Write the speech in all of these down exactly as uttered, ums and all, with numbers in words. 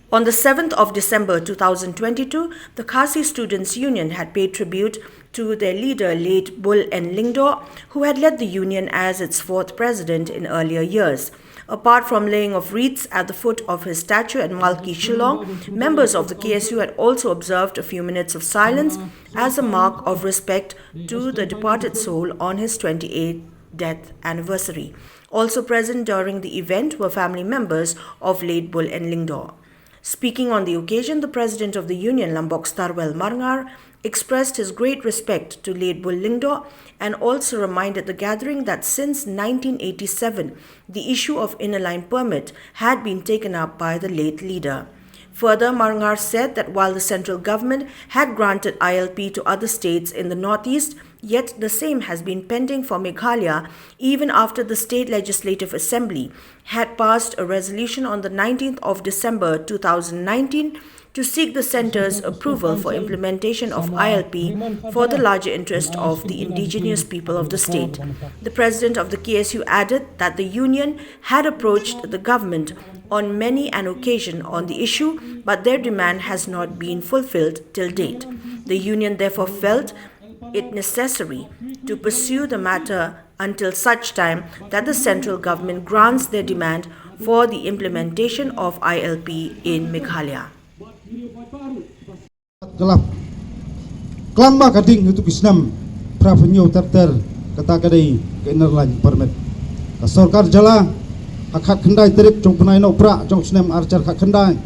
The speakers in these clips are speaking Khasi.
On the seventh of December two thousand twenty-two, the Khasi Students' Union had paid tribute to their leader, late Bul N. Lyngdoh, who had led the union as its fourth president in earlier years. Apart from laying of wreaths at the foot of his statue at Malki, Shillong, members of the K S U had also observed a few minutes of silence as a mark of respect to the departed soul on his twenty-eighth death anniversary. Also present during the event were family members of late Bul N. Lyngdoh. Speaking on the occasion, the president of the union, Lambok Starwell Marngar, expressed his great respect to late Bul Lyngdoh and also reminded the gathering that since nineteen eighty-seven, the issue of Inner Line Permit had been taken up by the late leader. Further, Marngar said that while the central government had granted I L P to other states in the Northeast, yet the same has been pending for Meghalaya even after the State Legislative Assembly had passed a resolution on the nineteenth of December two thousand nineteen to seek the centre's approval for implementation of I L P for the larger interest of the indigenous people of the state. The president of the K S U added that the union had approached the government on many an occasion on the issue, but their demand has not been fulfilled till date. The union therefore felt it necessary to pursue the matter until such time that the central government grants their demand for the implementation of I L P in Meghalaya. Ka la klang ma ka ding ïa tu ki snem phra phew hynñiew ter ter, kata ka dei ka Inner Line Permit. Ka sorkar jylla ha khatkhyndai tarik jong u bnai Nohprah jong u snem ar hajar khatkhyndai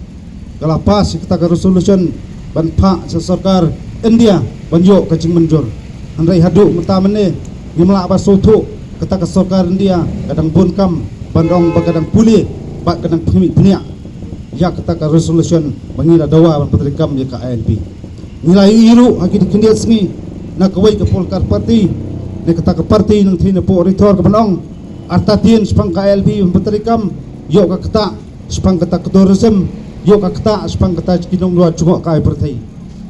ka la pass ïa kata ka resolution ban phah sha sorkar India ban ïoh ka jingmynjur. Hynrei haduh mynta mynne ngim lah ban sngewthuh kata ka sorkar India ka dang bun kam ban ong ba ka dang pule bad ka dang pynmih pynïaid ïa kata ka resolution ba ngi la dawa ban pyntreikam ïa ka I L P. Ngi la ïohi ruh ha ki khyndiat sngi na kawei ka political party ne kata ka party nongthied na pdeng ri thor ka ban ong artatien shaphang ka I L P ban pyntreikam ïa ka ktah shaphang kata ka tourism, ïa ka ktah shaphang kata ki nongluat jngohkai pyrthei.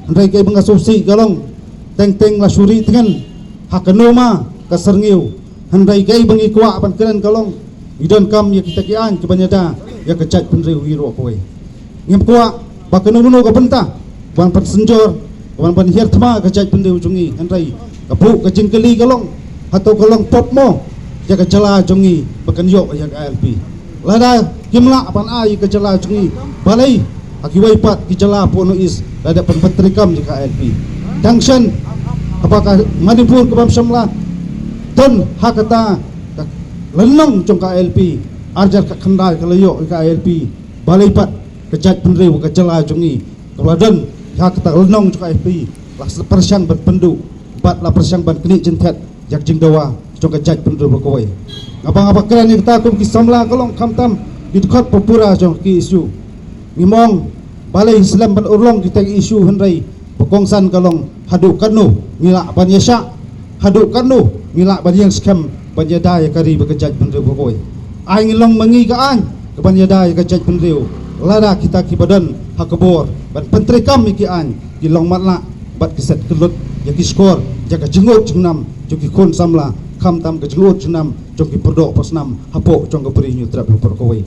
Hynrei kaei ba nga sngewsih ka long teng teng la shu ri tngen ha kano ma ka syrngiew. Hynrei kaei ba ngi kwah ban kren ka long ngi donkam ïa kita ki aiñ kiban ïada ïa ka jaitbynriew hi ruh kawei. Ngim kwah ba kano kano ka bynta ban pynsynjor, ban ban hiar thma ka jaitbynriew jong ngi. Hynrei ka buh ka jingkylli ka long, hato ka long pop mo ïa ka jylla jong ngi ba kan ïoh ïa ka I L P? Lada kim lah ban ai ïa ka jylla jong ngi, balei ha kiwei pat ki jylla hapoh North East la dep ban pyntreikam ïa ka I L P? Dang shen haba ka Manipur ka bym samla don ha kata ka lynnong jong ka I L P, ar hajar khatkhyndai ka la ïoh ïa ka I L P, balei pat ka jaitbynriew ka jylla jong ngi kaba la don ha kata ka lynnong jong ka I L P la pyrshang ban pynduh bad la pyrshang ban knieh jingthet ïa ka jingdawa jong ka jaitbynriew baroh kawei. Nga ba nga ba kren ïa kata kum ki samla ka long khamtam ki dkhot ba pura jong ki issue. Ngim ong balei slem ban urlong kita ki issue, hynrei ba kongsan ka long haduh katno ngi lah ban ïasyah, haduh katno ngi lah ban ïeng skhem ban ïada ïa ka ri bad ka jaitbynriew baroh kawei. Ai ngi long ma ngi ka aiñ kaban ïada ïa ka jaitbynriew. Lada kita kiba don ha ka bor ban pyntreikam ïa ki aiñ ki long matlah bad ki set kyllut ïa ki shkor ïa ka jingud jingnam jong ki khun samla, khamtam ka jingud jingnam jong ki pyrdoh pasnam hapoh jong ka Bri Hynñiewtrep baroh kawei.